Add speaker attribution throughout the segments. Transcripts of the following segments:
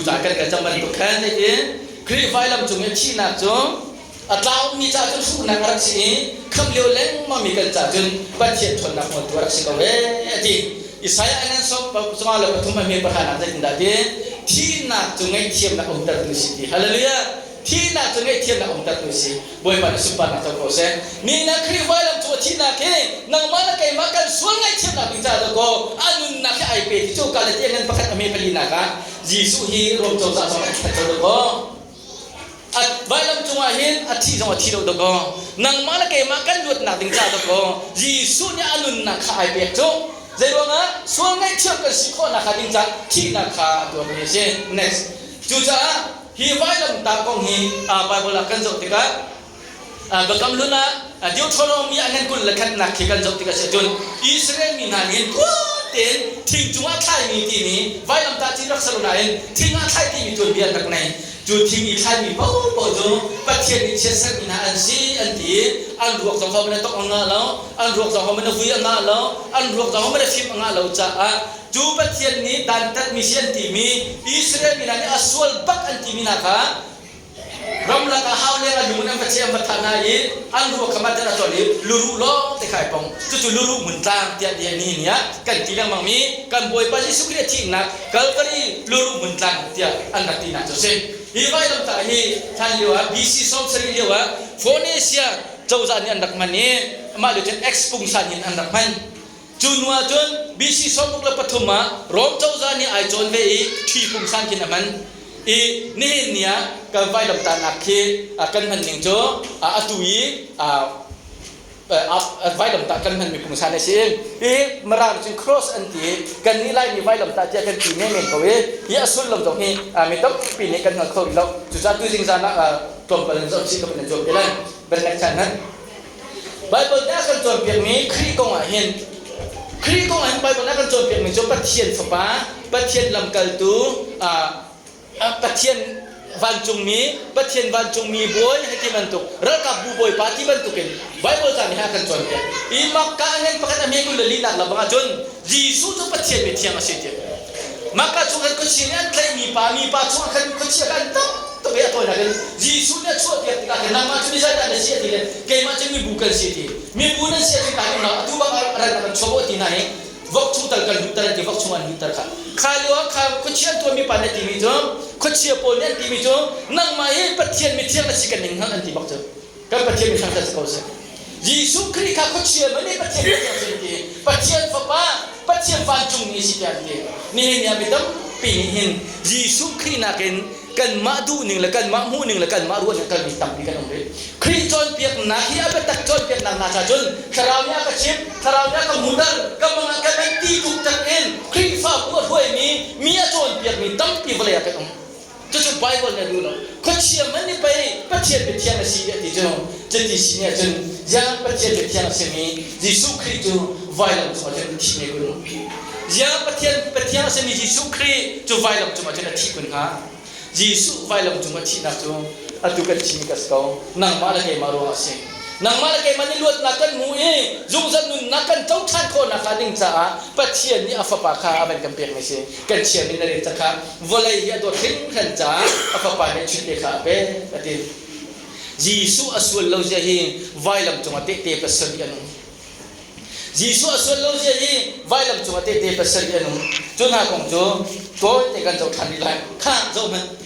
Speaker 1: Cucaah kan kal cang bantuk khan zeitin Khrih vailam cung i thihnak cu a tlaumi caah cun hruhnak a rak si i khamh lio lengmangmi kan caah cun Pathian ṭhawnnak hmualtu a rak si ko ee a ti. Isaiah ngan sawm zongah le pathum a hme pahranak zeitindah ti thihnak cu ngaihthiamnak umtertu si ti. Hallelujah! Thihnak cu ngaihthiamnak umtertu si. Bawipa nih sunparnak co ko seh. Ni na Khrih vailam cung a thihnak hi nangmah le keimah kan sual ngaihthiamnak ding caah dawkaw a nunnak hi ai pe ti cu ka le ti ngan pakhat a hme palinak ah Jesuh hi Rom cozah zong an that co dawkaw. A vailam cungah hin a thih zong a thi lo dawkaw. Nangmah le keimah kan luatnak ding caah dawkaw Jesuh nih a nunnak kha ai pek cu. Zeiruangah sual ngaihthiam kan si khawhnak kha ding caah thihnak kha a tuarmi a si. Next. Cucaah Hi vailamtah kong hi Baibal ah kan zoh tikah Biakam Hlun ah Deuteronomy ah ngan 21 nak khi kan zoh tikah si ahcun Israel mi hna nih tuan tein thing cungah thlaimi timi vailamtah cin rak si lo nain thing ah thlai timi tuanbia an rak nei. Cu thing i thlaimi paohpaoh cu Pathian nih chiatserhmi hna an si an ti i an ruak zong hohmanh a tawk a ngah lo, an ruak zong hohmanh a vui a ngah lo, an ruak zong hohmanh a fim a ngah lo caah Cu Pathian nih dantatmi si an timi Israel mi hna nih a sual bak an timi hna kha ramlak ah hau leng ah lung in an va cheh an va thah hna i an ruak kha mah a ṭol i luruh lawng te kha ai pong. Cucu luruh hmun tlang tiah ti nihin ni ah kan ti lengmang mi kan Bawipa Jesuh Khrih a thihnak Kalvari luruh hmun tlang tiah an rak tinak cu a si. Hi vailamtah hi hlan lio ah BC 70 lio ah Phoenicia cozah nih an rak hman i mah lio cun ex pungsan in an rak hman. Cu hnu ah cun BC 63 ah Rom cozah nih ai cawn ve i ṭhi pungsan khin a hman. I nihin ni ah kan vailamtahnak khi kan hman ning cu atu i vailamtah kan hmanmi pungsan a si. Hi Mirang cun cross an ti kan nih Laimi vailamtah tiah kan ti menmen ko i hi a sullam zong hi mi tampi nih kan hngal kho rih lo. Cucaah tuzing zan ah tlawmpal in zoh chih ka van in zuam te lai. Van chan hmanh. Baibal nih a kan cawnpiakmi Khrih kong ah hin Khrih kong ah hin Baibal nih a kan cawnpiakmi cu Pathian Fapa, Pathian lamkaltu, Pathian vancungmi, Pathian vancungmi bawi hei ti bantuk, ralkapbu bawipa ti bantukin Baibal ca nih a kan cawnpiak. I Makka ngan pakhat a hme 22 nak lam ah cun Jesuh cu Pathian mithiang a si ti. Makka chung khan khuachia nih an tlaihmi pa, mipa chungah khan khuachia kha an tam tuk i a tawinak in Jesuh nih a chuahpiak tikah khan nangmah cu mi zeidah na si a ti le keimah cu mibu kan si a ti. Mibu nan si a ti ta unau atu bang ah ran a kan chuah ti hna hi vok chung tal kan luhter an ti vok chung an luhter kha. Kha lio ah kha khuachia an tuahmi pa nih a timi cu khuachia pawl nih an timi cu nangmah hi Pathian mithiang na si kan ning hngalh an ti bak cu. Kan Pathian mi thangṭhat si ko seh. Jesuh Khrih kha khuachia man nih Pathian Pathian si ti Pathian Fapa Pathian vancungmi si tiah an ti. Nihin ni ah mi tampi nih hin Jesuh Khrih nakin kanmah duhning le kanmah hmuhning le kanmah ruahning kalmi tampi kan um rih. Khrih cawnpiaknak hi a biatak cawnpiaknak hna cha cun Thlarau nih a ka chimh, Thlarau nih a ka hmuhter, ka mang ah ka ngeih ti tuk tak in Khrihfabu a hruaimi mi a cawnpiakmi tampi vawlei ah kan um. Cucu Bible nih a duh lo. Khuachia man nih pei Pathian mithiang a si a ti cu. Cuti si nih ahcun ziang Pathian mithiang a simi Jesuh Khrih cu vailam cungah cun thi ne kun. Ziang Pathian Pathian a simi Jesuh Khrih cu vailam cungah cun a thi kun hnga. Jesuh vailam cung a thihnak cu atu kan thimi ka si ko. Nangmah le keimah ruangah a si. Nangmah le keimah nih luatnak kan hmu i zungzal nunnak kan co ṭhan khawhnak hnga ding caah Pathian nih a Fapa kha a van kan pekmi si. Kan chiami na rel cang kha vawlei hi a dawt hringhran caah a Fapa nih chunte kha a pek a ti. Jesuh a sual lo zia hi vailam cungah tehte pasarih an um. Jesuh a sual lo zia hi vailam cungah tehte pasarih an um. Cu hna kong cu tawite kan zoh ṭhan rih lai. Kha zoh hmanh.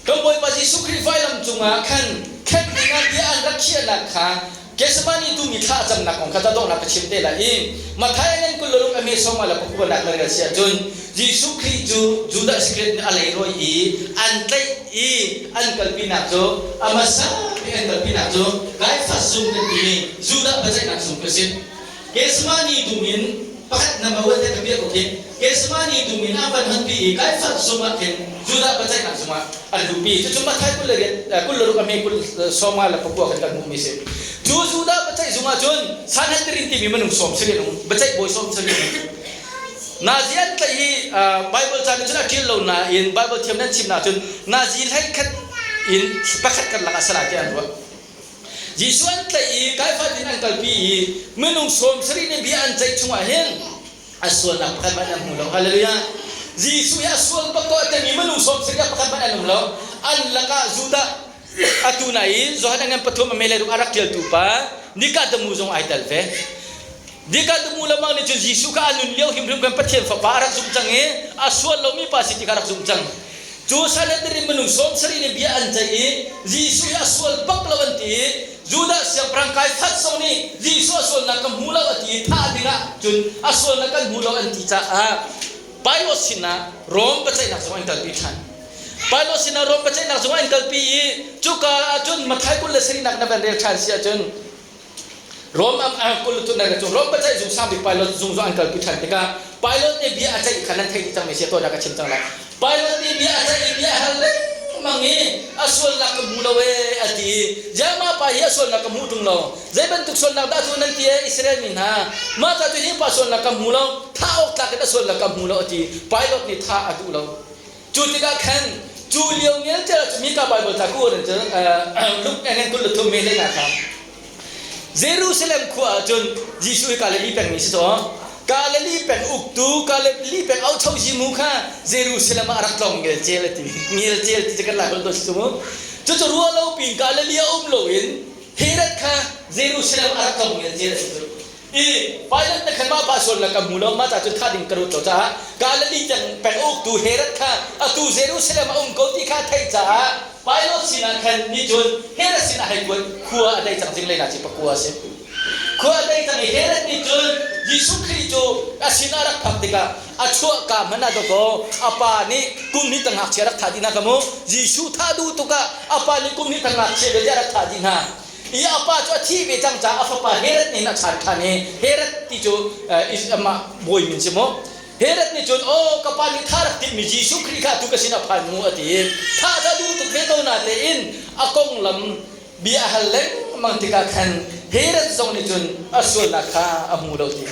Speaker 1: Kan Bawipa Jesuh Khrih vailam cungah khan khenh dingah bia an rak khiahnak kha Gethsemane tumi thla a camnak kong kha ta donghnak ka chim te lai i Matthai ngan 26 a me sawma le pakua nak na rel si ahcun Jesuh Khrih cu Judah Iskariot nih a leirawi i an tlaih i an kalpinak cu a hmasa bik an kalpinak cu Kaiafas zung kan timi Judah biaceihnak zung cu a si. Gethsemane dum in pakhat number one te ka piah ko khi Gethsemane dum in an van honpi i Kaiafas zung ah khin Judah biaceihnak zung ah an luhpi. Cucu Matthai 26 26 a hme kul sawma le pakua khan kan hmuhmi si. Cu Judah biaceih zung ah cun Sanhedrin timi minung 70 an um, biaceih bawi 70 an um. Nazi an tlaih hi Bible ca nih cun a ṭial lo nain Bible thiam nih an chimnak cun Nazi hleikhat in pakhat karlak ah salai tiah an ruah. Jesuh an tlaih i Kaiafas inn an kalpi i minung 70 nih bia an ceih chungah hin a sualnak pakhat hmanh an hmu lo. Hallelujah! Jesuh hi a sual bak ko a timi minung 70 ah pakhat hmanh an um lo. An lakah Judah atu na i Johan a ngan pathum a mele ruk a rak ṭialtu pa Nikadamu zong ai tel ve. Nikadamu lamang nih cun Jesuh kha a nun lio hrimhrim khan Pathian Fapa a rak zumh cang i a sual lomi pa si ti kha a rak zumh cang. Cu Sanhedrin minung 70 nih bia an ceih i Jesuh hi a sual bak lo an ti i Judah siangpahrang Kaiafas zong nih Jesuh a sualnak ka hmu lo a ti i thah dingah cun a sualnak kan hmu lo an ti caah Pilate sinah Rom biaceihnak zung an kalpi ṭhan. Pilate sinah Rom biaceihnak zung an kalpi i cuka ahcun Matthai 27 na van rel ṭhan si ahcun Rom kul tu na cu Rom biaceih zung sangbik Pilate zung zong an kalpi ṭhan tikah Pilate nih bia a ceih kha nan theih dih cangmi si tuah ka chim cang lai. Pilate nih bia a ceih i bia a hal lengmang i a sualnak ka hmu lo ee a ti i Jeremiah pa hi a sualnak ka hmuh ṭung lo. Zei bantuk sualnak dah cu nan ti ee Israel mi hna? Mah ca cu hi pa sualnak ka hmu lo, thah awk tlak in a sualnak ka hmu lo a ti. Pilate nih thah a duh lo. Cu tikah khan cu lio ngelcel ah Mika Bible ca ku in cun Luke ngan 23 me lehnak kha Jerusalem khua ah cun Jesuh hi Galilee peng mi si caw Galilee peng uktu Galilee peng aucho zimu kha Jerusalem ah a rak tlawng ngelcel a ti ngelcel ti cu kan lai holh to si cu mu cucu ruah lo pin Galilee a um loin Herod kha Jerusalem a rak tlawng ngelcel a si cu I Pilate na khan mah pa sual na ka hmu lo, mah ca cun thah ding ka ruat lo caah Galilee tiang peng uktu Herod kha atu Jerusalem a um ko ti kha a theih caah Pilate sinah khan nih cun Herod sinah hei kuat khua a dei cang zinglei na ci pakua a si. Khua a dei cang i Herod nih cun Jesuh Khrih cu a sinah a rak phak tikah a chuahka hmanh ah dawkaw a pa nih kum hnih tang ngakchia rak thah dih hna kha mu. Jesuh thah duh tuk ah a pa nih kum hnih tang ngakchia vialte a rak thah dih hna. I a pa cu a thih ve cang caah a fapa Herod nih a chan ṭhan i Herod ti cu amah bawi min si mu. Herod nih cun aw ka pa nih thah rak timhmi Jesuh Khrih kha atu ka sin a phan mu a ti i thah cu a duh tuk ve ko natein a konglam bia a hal lengmang tikah khan Herod zong nih cun a sualnak kha a hmu lo ti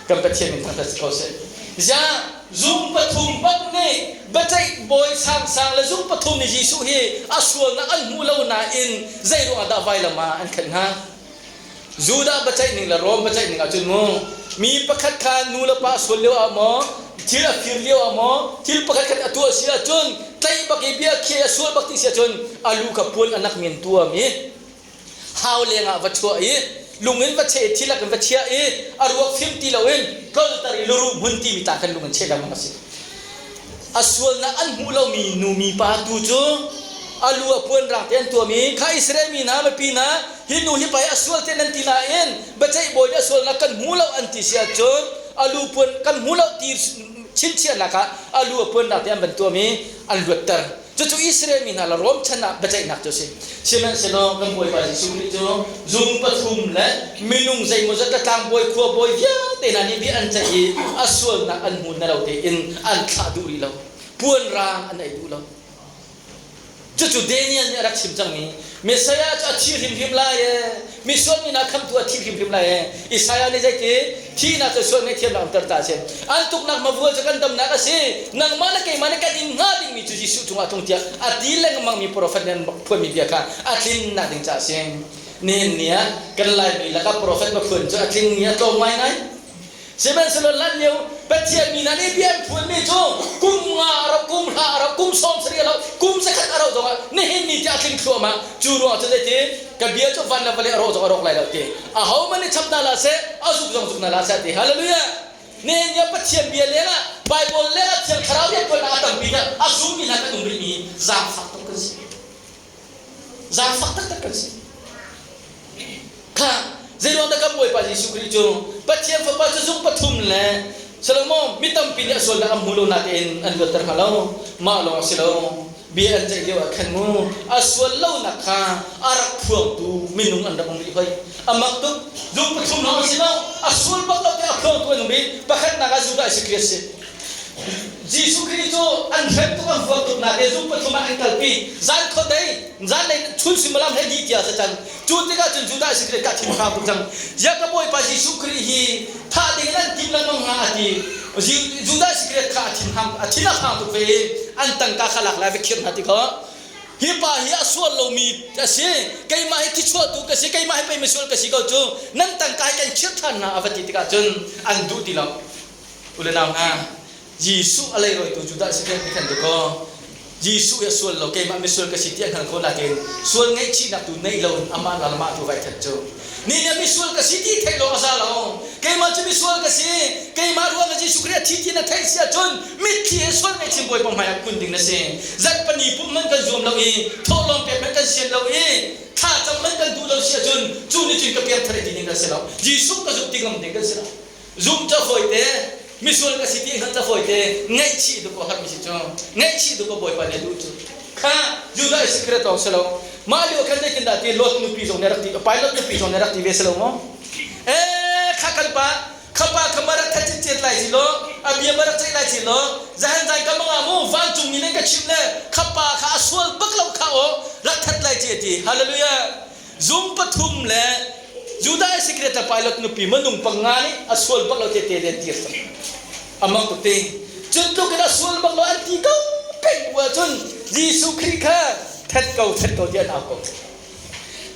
Speaker 1: kan Pathian min thangṭhat si ko seh. Ziah zung pathum bak nih biaceih bawi sangsang le zung pathum nih Jesuh hi a sualnak an hmu lo nain zei ruangah dah vailam ah an khenh hnga? Judah biaceih ning le Rom biaceih ning ahcun mu mi pakhat kha nu le pa sual lio ah maw thil a fir lio ah maw thil pakhat khat a tuah si ahcun tlaih bak i bia khi a sual bak ti si ahcun a lu kha puan a nak men tuam i hau lengah va chuah i lung in va cheh thilak in va chiah i a ruak fim ti loin tlolter i luruh hmun timi tlang khan lung in cheh lengmang a si. A sualnak an hmuh lomi nu mi pa tu cu a lu a puan rang te an tuam i kha Israel mi hna mipi hna hi nu hi pa hi a sual te nan ti nain biaceih bawi nih a sualnak kan hmu lo an ti si ahcun a lu puan kan hmu lo ti chinchiahnak ah a lu a puan rang te an van tuam i an luatter. Cucu Israel mi hna le Rom chan ah biaceihnak cu a si. Sihmanhsehlaw kan Bawipa Jesuh Khrih cu zung pathum le minung zeimawzat le tlangbawi khuabawi vialte hna nih bia an ceih i a sualnak an hmu na lo tein an thlah duh rih lo. Puan raang an ei duh lo. Cucu Daniel nih a rak chim cangmi Messiah cu a thi hrimhrim lai ee. Misual mi hna khamhtu a thi hrimhrim lai ee. Isaiah nih zeiti thihnak cu sual ngaihthiamnak umter ta a si. An tuknak mavual cu kan damnak a si. Nangmah le keimah nih kan in hnga dingmi cu Jesuh cungah tlung tiah a ti lengmangmi profet nih an phuanmi bia kha a tlinnak ding caah a si. Nihin ni ah kan Laimi lakah profet phuan cu a tlingmi a tlawm ngaingai. Sihmanhsehlaw hlan lio Pathian mi hna nih bia an phuanmi cu kum nga a rauh, kum hra a rauh, kum 70 a rauh, kum zakhat a rauh zongah nihin ni tiah a tling thluahmah. Cu ruangah cun zeitin ka bia cu van le vawlei a rawh zong a rawk lai lo ti. Ahohmanh nih chap hna hlah seh, a zuk zong zuk hna hlah seh ti. Hallelujah! Nihin ni ah Pathian bia lengah Bible lengah Thiang Thlarau rianṭuannak a tampi tiah a zummi hna kan um rihmi zaangfak tuk kan si. Zaangfak taktak kan si. Kha zeiruang dah kan Bawipa Jesuh Khrih cu Pathian Fapa cu zung pathum le Solomon mi tampi nih a sualnak an hmu lo natein an luatter hnga lo. Mah lawng a si lo. Bia an ceih lio ah khan mu a sual lonak kha a rak phuangtu minung an rak um rih hoi. A mak tuk. Zung pathum lawng a si lo. A sual bak lo tiah a phuangtu an um rih. Pakhatnak ah Judah Iskariot si. Jesuh Khrih cu an hrem tuk an vuak tuk nain zung pathum ah an kalpi. Zan khuadei, zanlei chun suimilam he dih tia si cang. Cu tikah cun Judah Iskariot ka thinphang tuk cang. Ziah ka Bawipa Jesuh Khrih hi thah ding in an tim lengmang hnga a ti. Judah Iskariot kha a thinhang a thin a phang tuk ve i an tangka kha lak lai va khirh hna ti kho. Hi pa hi a sual lomi a si. Keimah hi thichuahtu ka si. Keimah hi pei misual ka si ko cu. Nan tangka hi kan khirh ṭhan hna a va ti tikah cun an duh ti lo. U le nau hna, Jesuh a leirawitu Judah Iskariot nih khan dakaw. Jesuh hi a sual lo, keimah misual ka si ti a hngal ko nain sual ngaihchihnak tu neih lo in amah le amah tu vai that cu. Ni nih misual ka si ti theih lawng a za lo. Keimah cu misual ka si. Keimah ruang ah Jesuh Khrih a thi ti na theih si ahcun mitthli he sual ngaihchih Bawipa hmai ah kun ding na si. Zarh pani pumh hmanh kan zuam lo i thawhlawm pek hmanh kan sian lo i thlacam hmanh kan duh lo si ahcun cu nih cun ka piangthar ti ding kan si lo. Jesuh ka zumh ti ngam ding kan si lo. Zumh cu a fawite, misual ka si ti hngalh cu a fawite, ngaihchih duk a harmi si cu. Ngaihchih duk a Bawipa nih a duh cu. Kha Judah Iskariot lawng si lo. Mah lio khan zeitindah ti Lot nupi zong nih a rak ti, Pilot nupi zong nih a rak ti ve si lo maw? Ee, kha kan pa, kha pa kha ma rak that citcet lai ci law, a bia ma rak ceih lai ci law, zahan zan ka mangah mu vancungmi nih ka chimh le kha pa kha a sual bak lo kha aw rak that lai ci a ti. Hallelujah. Zum pathum le Judah Iskariot le Pilot nupi minung panga nih a sual bak lo te te an dir cang. A mak tuk te. Cun tluk in a sual bak lo an ti ko peng bu ahcun Jesuh Khrih kha that ko that ko tiah an au ko.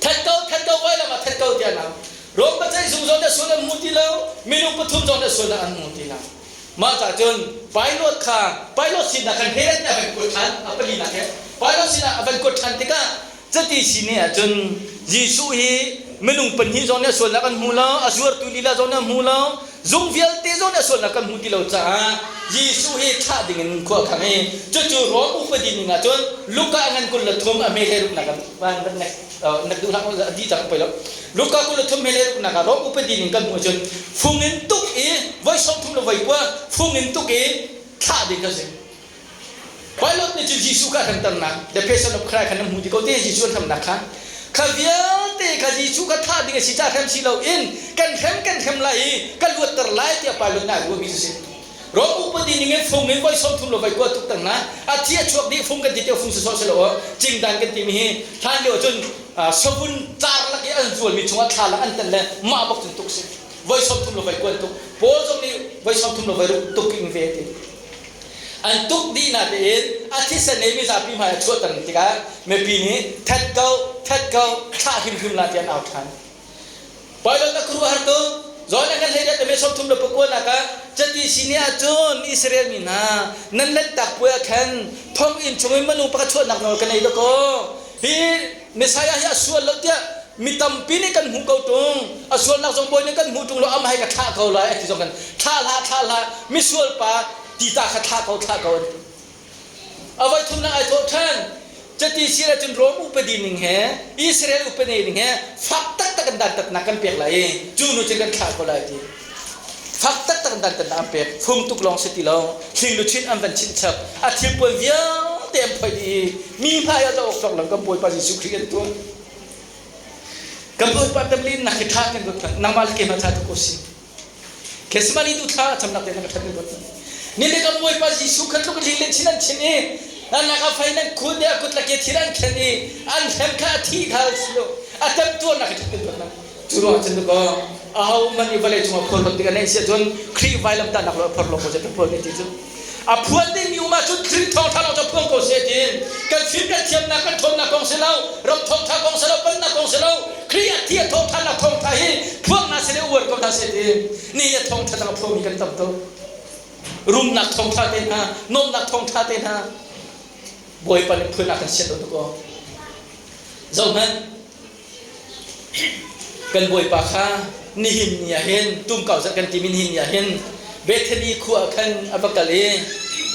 Speaker 1: That ko that ko vailam ah that ko tiah an au. Rom biaceih zung zong nih sual an hmu ti lo, minung pathum zong nih sual an hmu ti lo. Mah cah cun Pilot kha Pilot sinah khan Herod nih a van kuat ṭhan a palinak he Pilot sinah a van kuat ṭhan tikah Cuti si ne ahcun Jesuh hi minung pahnih zong nih a sualnak an hmu lo, a zuartu lila zong nih an hmu lo, zung vialte zong nih a sualnak kan hmu ti lo caah Jesuh hi thah dingin khua a khang i cucu Rom upadi ning ahcun Luka a ngan 23 a hme hlei ruknak ah van van nek nek duh hlah a dih cang poi lo. Luka 23 hme hlei ruknak ah Rom upadi ning kan hmuh ahcun fung in tuk i voi 30 le voi kua fung in tuk i thlah ding kha si. Pilot nih cun Jesuh kha a hremternak the Passion of Christ kha nan hmu ti ko te Jesuh an hremnak kha kha vialte kha Jesuh kha thah ding a si caah hrem si loin kan hrem kan hrem lai i kan luatter lai tiah Pilot nih ai ruahmi cu si. Rom upadi ning in fung in voi 30 le voi kua tuk tang na a thi a chuak dih fung kan ti te fung sawsawh si lo cingdan kan timi hi hlan lio cun savun car lak i an zualmi chungah thla lak an tel le mah bak cun tuk si voi 30 le voi kua tuk Paul zong nih voi 30 le voi ruk tuk in ve ti An tuk dih natein a thisen ei mizapi hmai a chuahter tikah mipi nih that ko, that ko, thlah hrimhrim la tiah an au ṭhan. Pilot a khuaruahhar tuk. John a kan hlei te 39 nak ah cati si ni ahcun Israel mi hna nan lanhtak puai ah khan thonginn chungin minung pakhat chuahnak nawl ka nei dakaw. Hi Messiah hi a sual lo tiah mi tampi nih kan hmuh ko ṭung. A sualnak zong bawi nih kan hmuh ṭung lo amah hi ka thlah ko lai a ti zong kan thlah hlah thlah hlah misual pa tita kha thlah ko thlah ko an ti. A voi thumnak ai thawh ṭhan. Cuti si ahcun Rom upadi ning he Israel upadi ning he fak taktak in dantatnak kan pek lai i cu nu cun kan thlah ko lai ti. Fak taktak in dantatnak an pek. Fung tuk lawng si ti lo. Hling luchin an van chinh chap. A thilpuan vialte an phoih dih i mi hmai ah zoh awk tlak lo kan Bawipa Jesuh Khrih an tuah. Kan Bawipa temlinnak hi ṭha kan ruat hmanh. Nangmah le keimah ṭha tuk ko si. Gethsemane tu thla camnak te na ka ṭhat ruat. Ni le kan Bawipa Jesuh kha tluk ling le chin an chin i an lak a fei nan khun i a kut le ke thir an khen i an hrem kha a thi kha si lo a temtuarnak hi ṭhat ruat na. Cu ruang cun ko aho man i vawlei cungah khual bantuk an si ahcun Khrih vailamtahnak lo a phor lo ko cu Paul nih ti cu. A phuan dingmi um ahcun Khrih thawngṭha lawng cu phuang ko seh tiin kan fim kan thiamnak kan ṭhawnnak kong si lo ram thawngṭha kong si lo pannak kong si lo Khrih a thi a thawngṭhanak thawngṭha hi phuang hna seh le uar ko hna seh tiin ni a thawngṭha dang a phuangmi kan tam tuk. Rumnak thawngṭha te hna, nuamhnak thawngṭha te hna Bawipa nih phun a kan sianh lo tuk aw. Zohhmanh, Kan Bawipa kha nihin ni ah hin tumkau zat kan timi nihin ni ah hin Bethany khua ah khan a va kal i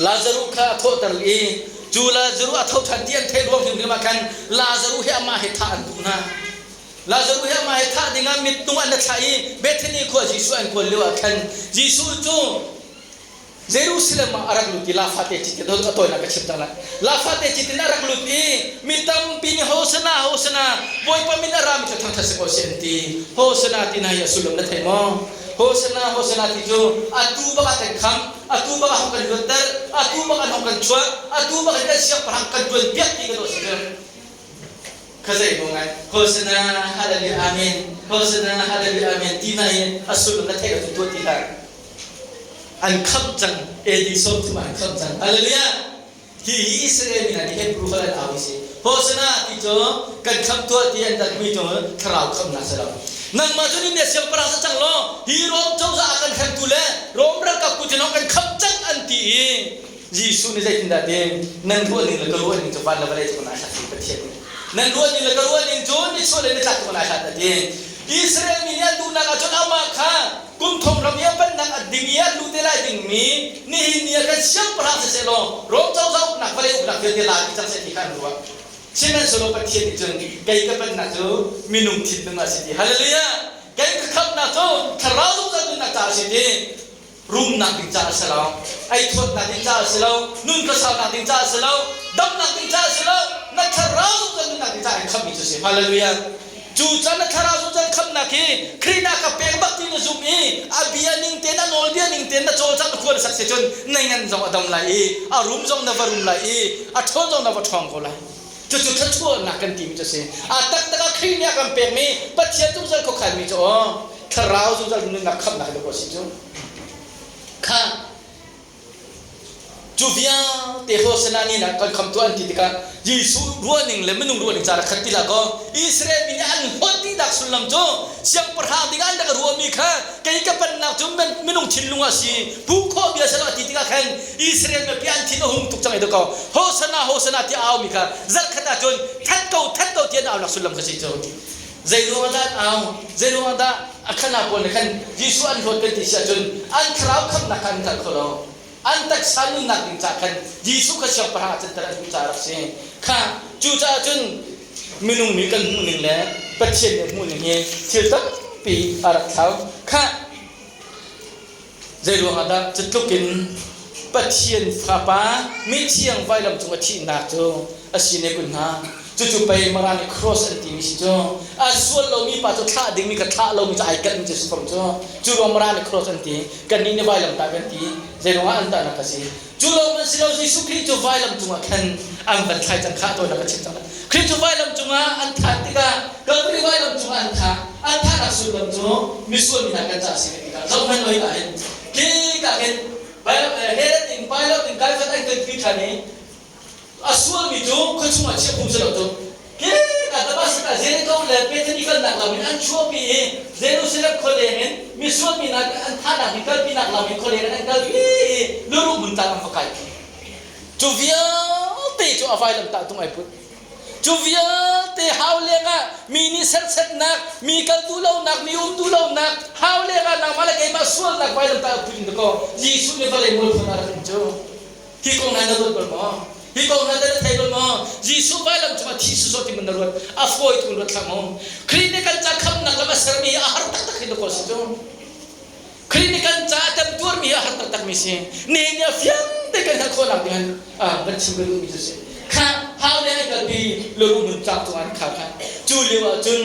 Speaker 1: Lazaruh kha a thawhter i cu Lazaruh a tho ṭhan ti an theih ruang hrimhrim ah khan Lazaruh hi amah he thah an duh hna. Lazaruh hi amah he thah dingah mittung an thlah i Bethany khua Jesuh an kawl lio ah khan Jesuh cu Jerusalem ah a rak lut i lafate cit in a tawinak ka chim cang lai. Lafate cit in a rak lut i mi tampi nih Hosana Hosana Bawipa min a rami cu thangṭhat si ko seh an ti. Hosana ti hna hi a sullam na thei maw? Hosana Hosana ti cu atu bak ah kan kham, atu bak ah hong kan luatter, atu bak ah hong kan chuah, atu bak in kan siangpahrang kan ṭuan piak ti kan si cu. Kha zei ko ngai Hosana Hallelujah Amen Hosana Hallelujah Amen ti hna hi a sullam na theih lo cu tuah ti hlah. An khamh cang AD 30 ah an khamh cang. Hallelujah! Hi hi Israel mi hna nih Hebrew holh an au i si. Hosana ti cu kan khamh tuah ti an tat mi cu thlarau khamhnak si lo. Nangmah cu nih siangpahrang si cang law hi Rom cozah a kan hremtu le Rom ralkap kut in kan khamh cang an ti i. Jesuh nih zeitindah ti nan ruah ning le ka ruah ning cu van le vawlei cu nai hlat ti Pathian nih nan ruah ning le ka ruah ning cu nichuah le nitlak cu nai hlat a ti. Israel mi nih an duhnak ahcun amah kha kum thong ram i a pennak a ding i an luh te lai dingmi nihin ni ah kan siangpahrang siseh law Rom cozah uknak vawlei uknak vialte la dih cang seh ti kha an ruah. Sihmanhsehlaw Pathian nih cun kei ka pennak cu minung thinlung ah a si ti. Hallelujah! Kei ka khamhnak cu thlarau zungzal nunnak caah a si ti. Rumnak ding caah a si lo, eithawtnak ding caah a si lo, nun khuasaunak ding caah a si lo, damnak ding caah a si lo, na thlarau zungzal nunnak ding caah in khamhmi cu a si. Hallelujah! Cu caan na thlarau zungzal khamhnak hi Khrih na ka pek bak ti na zumh i a bia ning tein a nawlbia ning tein na cawlcangh na khua na sak si cun na ngan zong a dam lai i a rum zong na va rum lai i a ṭhawn zong na va ṭhawng ko lai. Cucu thluachuahnak kan timi cu a si. A taktak ah Khrih nih a kan pekmi Pathian zungzal khuakhanmi cu aw thlarau zungzal nunnak khamhnak hi a si cu. Kha Cu vialte Hosana ni ah kan khamtu an ti tikah Jesuh ruahning le minung ruahning ca rak khat ti hlah kaw Israel mi nih an hlawt dihnak sullam cu siangpahrang dingah an rak ruahmi kha kei ka pannak cu minung thinlung ah si hmuh khawh bia si lo a ti tikah khan Israel mipi an thin a hung tuk cang i dakaw Hosana Hosana tiah a aumi kha zarhkhat ah cun that ko that ko tiah an aunak sullam kha si cu. Zei ruangah dah an au? Zei ruangah dah a khan pawl nih khan Jesuh an hlawt kan ti si ahcun an thlarau khamhnak kha an hngal kho lo. An taksa nunnak ding caah khan Jesuh kha siangpahrang ah canter an duh caah a rak si. Kha cucaah cun minung nih kan hmuhning le Pathian nih hmuhning hi thil tampi a rak thlau. Kha Zei ruangah dah cutluk in Pathian Fapa mithiang vailam cung a thihnak cu a si ne kun hnga? Cucu pei Mara nih cross an timi si cu. A sual lomi pa cu thlah dingmi ka thlah lomi cu ai kalhmi cu si fom cu. Cu ruang Mara nih cross an ti. Kannih nih vailam tah kan ti. Zei ruangah an tahnak a si? Cu lawng man si lo Jesuh Khrih cu vailam cungah khan an van thlai cang khah tawn a ka chimh cang. Khrih cu vailam cungah an thah tikah Kalvari vailam cungah an thah. An thahnak sullam cu misual mi hna kan caah si ve tikah zohhmanh oi ah hin khi ka khin Herod in Pilate in Caiaphas an kan pi ṭhan i a sualmi cu khuachung ah chiah phung si lo cu ka Damascus ah Jericho le Bethany kalnak lam in an chuahpi i Jerusalem khualeng in misual mi hna an thahnak hi kalpinak lam in khualeng in an kalpi i luruh hmun tlang an va kai. Cu vialte cu a vailam tah tung ai put. Cu vialte hau lengah mi nih sersetnak, mi kal duh lonak, mi um duh lonak, hau lengah nangmah le keimah sualnak vailam tah a put in dakaw Jesuh nih vawlei mualpho a rak in cu. Hi kong hna na ruat bal maw? Hi kong hna na thei bal maw? Jesuh vailam cungah thi sawsawh ti man na ruat. A fawi tuk in ruat hlah maw? Khrih nih kan ca khamhnak lam a sermi hi a har taktak hi na kawl si cu. Khrih nih kan ca a temtuarmi hi a har taktak mi si. Nihin ni a fiang te kan hngalh khawhnak ding an van chim ka duhmi cu si. Kha hau le an kalpi luru hmun tlak cungah an khar kha. Cu lio ah cun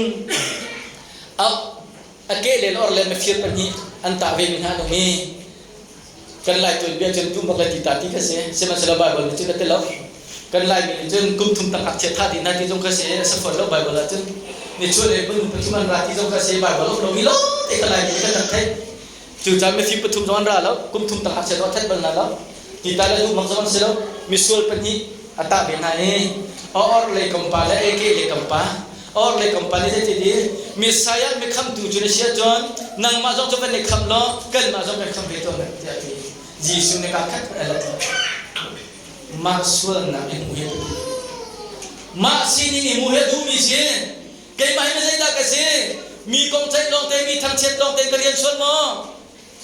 Speaker 1: a ke len or le mafir pahnih an tah ve mi hna an um i kan lai tuanbia cun tumak le tita ti kha si sihmanhsehlaw Bible nih cun a ti lo kan Laimi nih cun kum thum tang ngakchia thah dih hna ti zong kha si a si fawn lo Bible ah cun nichuah lei phun pathum an ra ti zong kha si Bible um lomi lawngte kha Laimi nih kan rak theih cucaah mifim pathum zong an ra lo kum thum tang ngakchia zong a that bal hna lo tita le duhmak zong an si lo misual pahnih a tah ve hna i a or lei kampa le a ke lei kampa or lei kampa nih zeiti ti Messiah mikhamtu cu na si ahcun nangmah zong cu van i khamh law kanmah zong kan khamh ve tawn tiah a ti. Jesuh nih kaa khat a let mah sualnak i hmuh hi mah sining i hmuh hi a duhmi si keimah hi zeidah ka si mi kong ceih lawng te mi thangchiat lawng te ka rian sual maw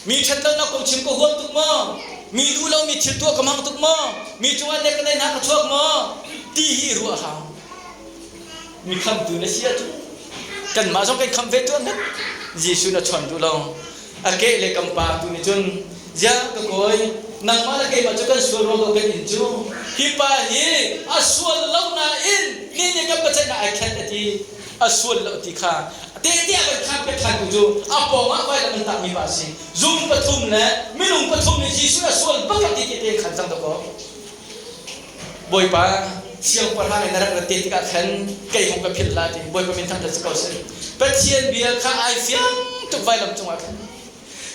Speaker 1: Mi ṭhatlonak kong chim ka huam tuk maw? Mi duh lomi thil tuah ka hmang tuk maw? Mi cungah nek ka nei hna ka chuak maw? Ti hi ruah a hau. Mi khamtu na si ahcun kanmah zong kan kham ve tuah ngat. Jesuh na chawn duh lo. A ke le kam pa tu nih cun zia ka kawi nangmah le keimah cu kan sual ruang ko kan in cu. Hi pa hi a sual lo nain ni nih kan paceihnak ai khen a ti. A sual lo ti kha tehte a kan khaan piak ṭhantu cu a pawngah vailam an tahmi pa a si. Zung pathum le minung pathum nih Jesuh a sual bak ti tehte an khan cang dakaw. Bawipa siangpahrang in na rak rat te tikah khan kei hong ka philh la ti Bawipa min thangṭhat si ko seh. Pathian bia kha ai fiang tuk vailam cungah khan.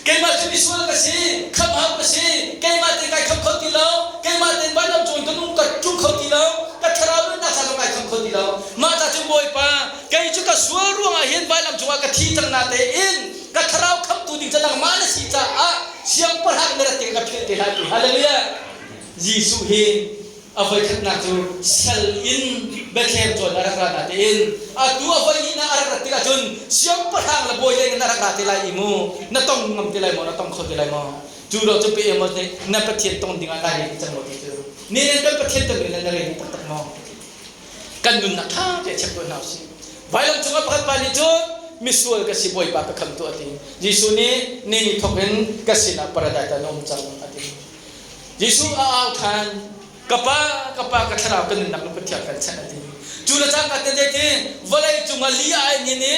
Speaker 1: Keimah cu misual ka si, khamhau ka si, keimah te kai khamh kho ti lo, keimah tein vailam cung in ka nung ka ṭum kho ti lo, ka thlarau nunnak ca zong kai khamh kho ti lo. Mah ta cu Bawipa, kei cu ka sual ruangah hin vailam cungah ka thi cang na tein ka thlarau khamhtu ding ca nangmah na si caah siangpahrang na rat tikah ka philh te hlah ti. Hallelujah. Jesuh hi a voikhatnak cu sal in Bethlehem cawn a rak ra natein atu a voihnihnak a rak rat tikah cun siangpahrang le bawi leng in a rak ra te lai i mu na tong ngam te lai maw, na tong kho te lai maw? Cu lo cu pe emaw nih na Pathian tong dingah nai rel cang maw ti cu ni nan kan Pathian ton ding na rel taktak maw? Kan nunnak ṭha te check tuah hna usih. Vailam cungah pakhat pa nih cun misual ka si, Bawipa ka kham tuah, a ti. Jesuh nih ni ni thawk in ka sinah paradise ah na um cang, a ti. Jesuh a au ṭhan, ka pa, ka pa, ka thlarau ka nunnak na Pathian kan chanh, a ti. Cu le cangka te zeiti vawlei cungah li a ai nin i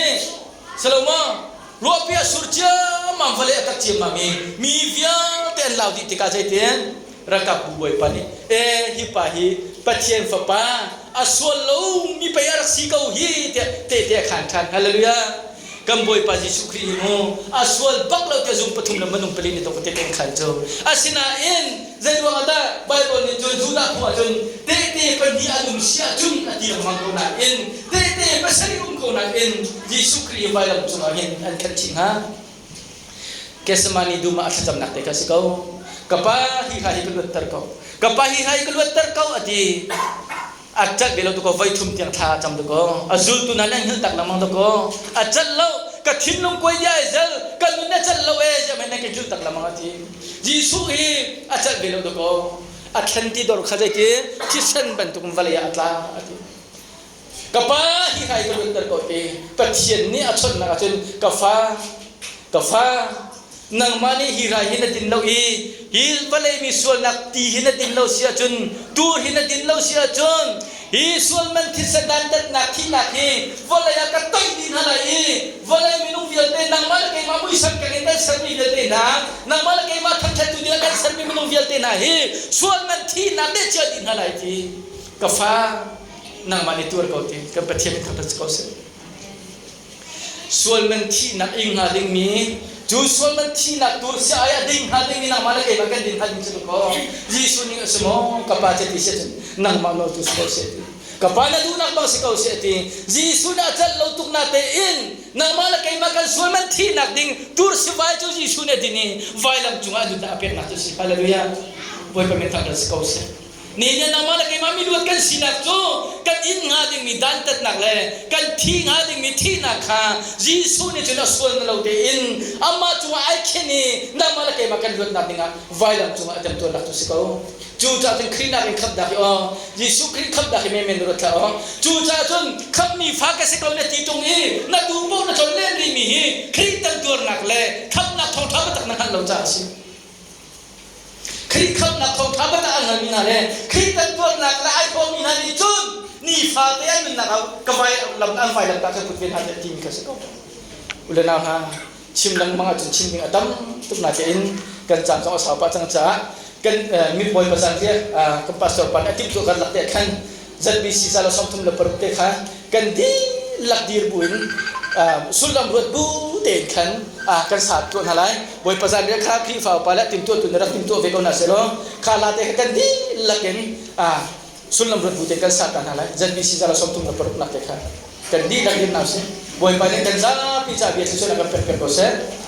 Speaker 1: Salomo ruahpi a sur ciammam, vawlei a tak ciammam i mi vialte an lau dih tikah zeitin ralkapbu bawipa nih e hi pa hi Pathian fapa a sual lo mi pei a rak si ko hi tiah tehte a khaan ṭhan. Hallelujah. Kan Bawipa Jesuh Khrih hi mu a sual bak lo tiah zum pathum le minung pali nih tawk tehte khan cu. Asinain zei ruang ah dah Bible nih cun Judah phung ah cun tehte pahnih an um si ahcun a ti lengmang ko nain tehte pasarih um ko nain Jesuh Khrih hi vailam cungah hin an khenh chih hnga? Gethsemane dum ah a thlacamnak te kha si ko. Ka pa, hi hla hi ka luatter ko. Ka pa, hi hla hi ka luatter ko, a ti. A cat ve lo tu ko, voi thum tiang thla a cam tu ko. A zultu hna nih an hngilh tak lengmang tu ko. A cat lo, ka thinlung kuai dia ai zel, ka nun a cat lo e, ziah mei nan ka hngilh tak lengmang, a ti. Jesuh hi a cat ve lo tu ko. A thlen ti dor kha zeiti thisen bantuk in vawlei ah a tla, a ti. Ka pa, hi hla hi ka luatter ko ti Pathian nih a chawnhnak ahcun ka fa, ka fa, nangmah nih hi rai hi na din lo i hi vawlei mi sualnak ti hi na din lo si ahcun, tur hi na din lo si ahcun, hi sual man thisen dantatnak thihnak hi vawlei ah ka toih dih hna lai i vawlei minung vialte nangmah le keimah muisam keng in kan sermi vialte hna, nangmah le keimah thangṭhattu dingah kan sermi minung vialte hna hi sual man thihnak nih a ciah dih hna lai ti. Ka fa, nangmah nih tuar ko ti kan Pathian nih thangṭhat si ko seh. Sual man thihnak ing hnga dingmi cu sual man thihnak tur si ai a ding hnga dingmi nangmah le keimah kan din hnga ding cu ko. Jesuh nih a si maw ka pa cu ti si cun nangmah nawl tu si ko seh ti. Ka pa na duhnak bang si ko seh ti. Jesuh nih a celh lo tuk na tein nangmah le keimah kan sual man thihnak ding tur sivai cu Jesuh nih a din i vailam cungah a nunnak a peknak cu si. Hallelujah. Bawipa min thangṭhat si ko seh. Ni nih nangmah le keimah miluat kan sinak cu kan in hnga dingmi dantatnak le kan thi hnga dingmi thihnak kha Jesuh nih cun a sual na lo tein amah cungah ai khen i nangmah le keimah kan luatnak dingah vailam cungah a temtuarnak cu si ko. Cucaah cun Khrih nakin khamhnak hi aw Jesuh Khrih khamhnak hi menmen na ruat hlah aw. Cucaah cun khamhmi fa ka si ko na ti tung i na tu paoh na cawn len rihmi hi Khrih temtuarnak le khamhnak thawngṭha biatak na hngalh lo caah a si. Khrih khamhnak thawngṭha biatak a hngalmi hna le Khrih temtuarnak le ai thawhmi hna nih cun nifate an nunnak ah ka vai lam an vai lam ta kan put ve hna tiah timi kha si ko. U le nau hna, chim lengmang ahcun chim ding a tam tuk natein kan caan zong a sau pah cang caah kan mitbawi pasal hi kan pastor pa nih a timhtuah kan lak te khan ZBC sala 36 te kha kan dihlak dir buin sullam ruat bu tein khan kan sa tuah hna lai. Bawipa zanriah kha Khrihfa upa le timtuahtu na rak timtuah ve ko hna sehlaw kha la te kha kan dihlak in sullam ruat bu tein kan sa ta hna lai. ZBC sala 36 nak te kha kan dihlak in hna usih. Bawipa nih kan zapi ca bia thluachuah kan pek piak ko seh.